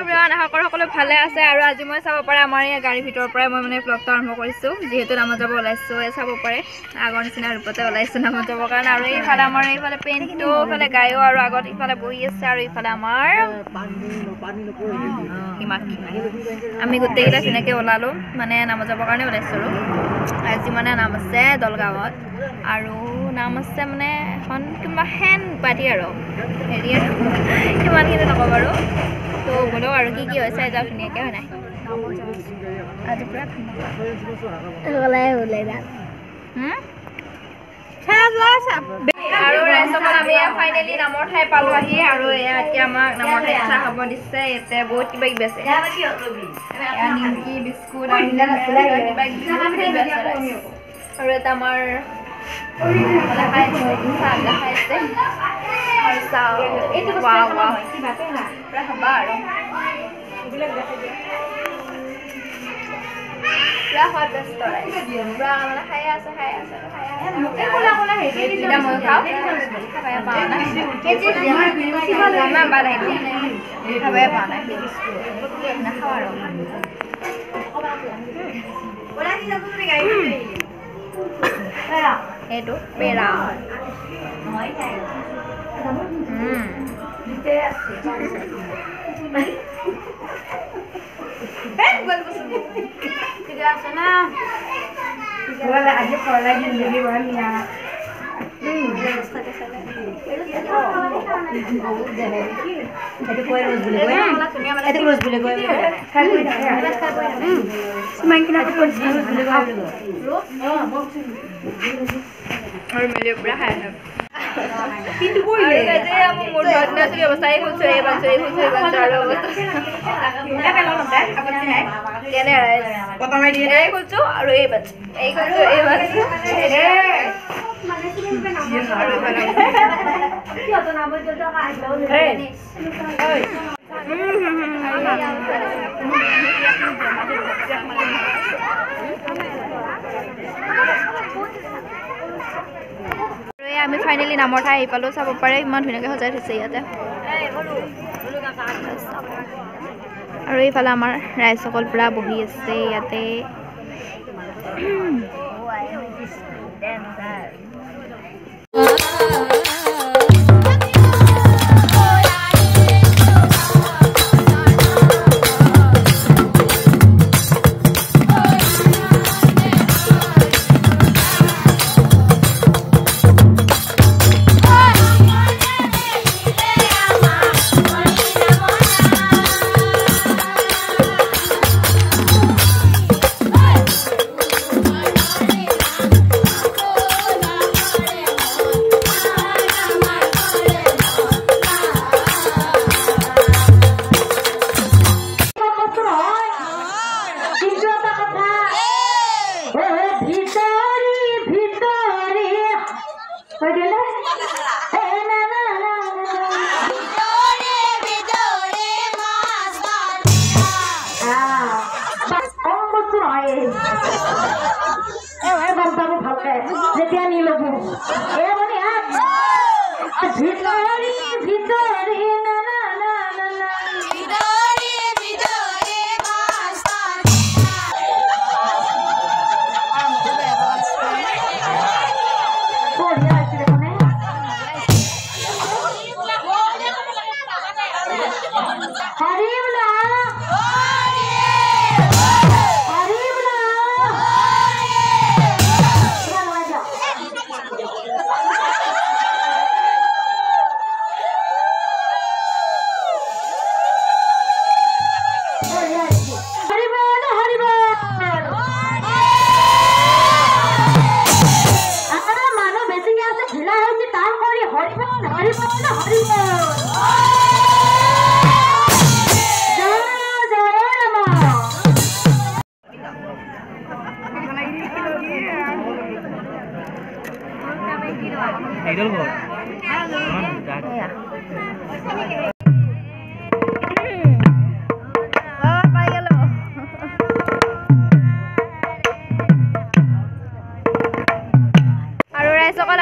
Everyone, আশা কৰোঁ সকলো ভালে আছে। আৰু আজি মই চাব পাৰে আমাৰ এই গাড়ীৰ ভিতৰৰ পৰাই মই মানে ব্লগটো আৰম্ভ কৰিছোঁ, যিহেতু নামত যাব ওলাইছোঁ। এই চাব পাৰে আগৰ নিচিনা ৰূপতে ওলাইছোঁ নামত যাবৰ কাৰণে। আৰু এইফালে আমাৰ এইফালে পেণ্টটো ইফালে গায়ো আৰু আগত ইফালে বহি আছে। আৰু ইফালে আমাৰ হিমাক্ষী, আমি গোটেইকেইটা ধুনীয়াকৈ ওলালোঁ, মানে নামত যাবৰ কাৰণে ওলাইছোঁ। আৰু আজি মানে নাম আছে দলগাঁৱত, আৰু নাম আছে মানে এখন কিবা সেন পাতি আৰু হেৰি আৰু সিমানখিনি নকওঁ বাৰু। তো ব'লক আৰু কি কি হৈছে যাওঁ ধুনীয়াকৈ, হয় নাই? আজি পূৰা আৰু ৰাইজসকল, আমি ফাইনেলি নামৰ ঠাই পালোঁ আহি। আৰু এয়া এতিয়া আমাক নামৰ ঠাইত চাহ খাব দিছে। ইয়াতে বহুত কিবা কিবি আছে, নিমকি, বিস্কুট আৰু কিবা কিবি আছে। আৰু এটা আমাৰ খাই আছে আৰু চাওঁ, পুৰা খাবা আৰু পুৰা সোৱাদ ব্যস্ত, পুৰা মানে খাই আছে, খাই আছে, খাই আছে। এতিয়া ময়ো খাওঁ, খাবই পোৱা নাই, ইমান বাদ আহিলোঁ, খাবই পোৱা নাই, নাখাওঁ আৰু। এইটো পেৰা। আৰু মেলি পুৰা খাই আছে। আমি ফাইনেলি নামৰ ঠাই আহি পালোঁ। চাব পাৰে ইমান ধুনীয়াকৈ সজাই থৈছে ইয়াতে। আৰু এইফালে আমাৰ ৰাইজসকল পূৰা বহি আছে ইয়াতে। যেতিয়া নি ল'ব ভিতৰি ভিতৰি না না না না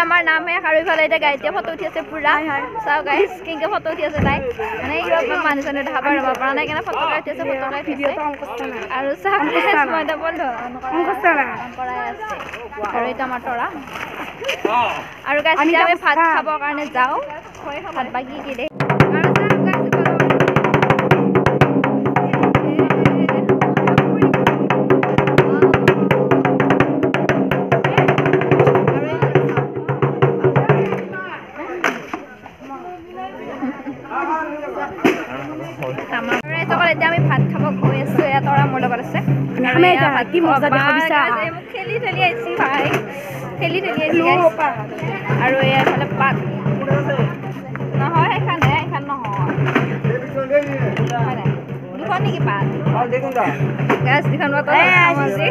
আমাৰ নাম শেষ আৰু ইফালে এতিয়া গাড়ীতে ফটো উঠি আছে পুৰা। চাওঁ গাইজ কেনেকৈ ফটো উঠি আছে তাই, মানে মানুহ চানুহ দেখা পাই ৰ'ব পৰা নাই কাৰণে ফটো উঠি আছে, ফটো উঠি আছে। আৰু চাওক মই ডাবল কৰাই আছে। আৰু এইটো আমাৰ তৰা। আৰু গাইজ এতিয়া আমি ভাত খাবৰ কাৰণে যাওঁ, ভাত বা কি কি দেই। আৰু চাওক গাইজ এতিয়া আমি ভাত খাব গৈ আছো। এয়া তৰা মোৰ লগত আছে। খেলি ঠেলি আহিছি ভাই, ঠেলি ঠেলি আহিছি। আৰু এয়া এইফালে পাত নহয়, সেইখন সেইখন নহয়, দুখন নেকি পাত গাছ, দুখন পাত আজি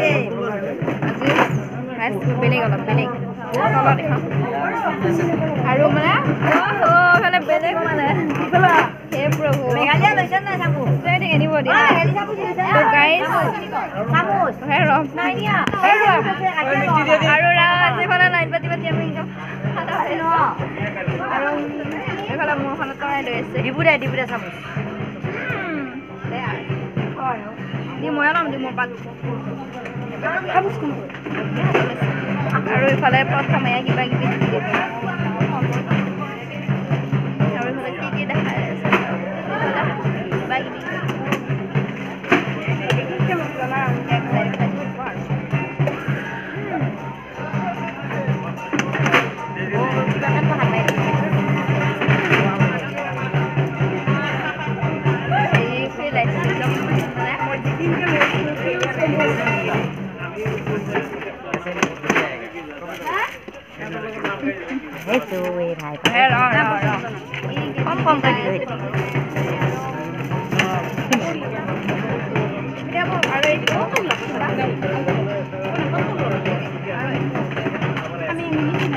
আজি বেলেগ, অলপ বেলেগ তলত এখন। আৰু মানে এইফালে বেলেগ মানে হে প্ৰভু আৰু এইফালে লাইন পাতি পাতি আমি আৰু এইফালে মোৰখনত তৰাই লৈ আছে। চামুচ দি মই ল'ম দি মোৰ পাত। আৰু এইফালে প্ৰথমে কিবা কিবি আৰু এইফালে কি কি দেখাই আছে কিবা কিবি।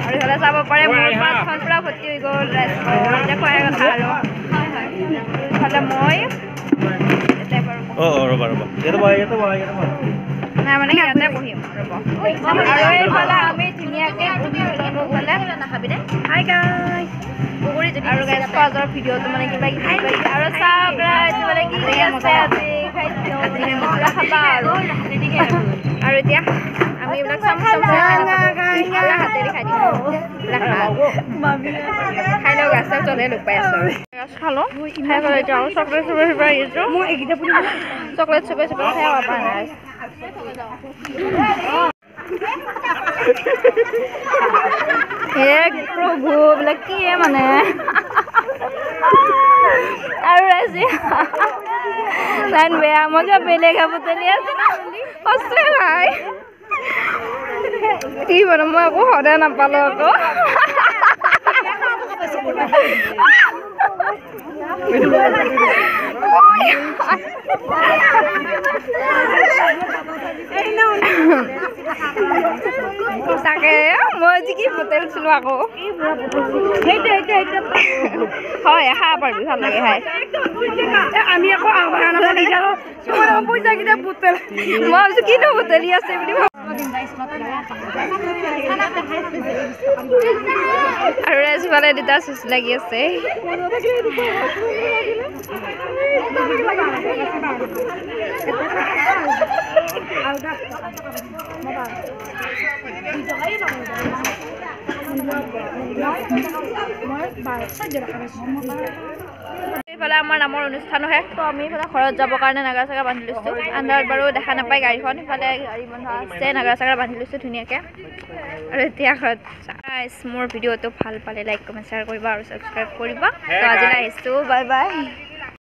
আৰু ইফালে চাব পাৰে মোৰ পাতখন পুৰা ভৰ্তি হৈ গ'ল। খোৱাৰ কথা আৰু ইফালে মই নাই মানে ইয়াতে বহিম ৰ'ব। আৰু এইফালে আমি ধুনীয়াকৈ আৰু গাইজ খোৱা ভিডিঅ'টো মানে কিবা কিবি আৰু চাওক মানে কি কি আছে আজি খাদ্য খাবা। আৰু আৰু এতিয়া আমি এইবিলাক চামুচ হাতেৰে খাই দিম, খাই লওঁ গাছ চলে লগ পাই আছোঁ। গাছ খালোঁ, খাই পেলাই এতিয়া আৰু চকলেট চুপাই চুপাই আহিছোঁ। চকলেট চুপাই চুপাই খাই পৰা নাই। হে প্ৰভু এইবিলাক কি মানে। আৰু আজি লাইন বেয়া, মই কিবা বেলেগ বুটলি আছে ন সঁচাই ভাই কি মানে মই আকৌ সদায় নাপালো আকৌ। তাকে মই আজি কি বুটলিছিলো আকৌ হয় খাব পাৰিবি, ভাল লাগে খাই। আমি আকৌ মই ভাবিছো কিনো বুটলি আছে বুলি। আৰু ৰাজফালে দুটা চুচ লাগি আছে। এইফালে আমাৰ নামৰ অনুষ্ঠানো শেষ, তো আমি এইফালে ঘৰত যাবৰ কাৰণে নাগাৰা চাগাৰা বান্ধি লৈছোঁ। আন্ধাৰত বাৰু দেখা নাপায় গাড়ীখন, সিফালে গাড়ী বন্ধা আছে, নাগাৰা চাগাৰা বান্ধি লৈছোঁ ধুনীয়াকৈ। আৰু এতিয়া ঘৰত মোৰ ভিডিঅ'টো ভাল পালে লাইক কমেণ্ট শ্বেয়াৰ কৰিবা আৰু ছাবস্ক্ৰাইব কৰিবা। তো আজিলৈ আহিছোঁ, বাই বাই।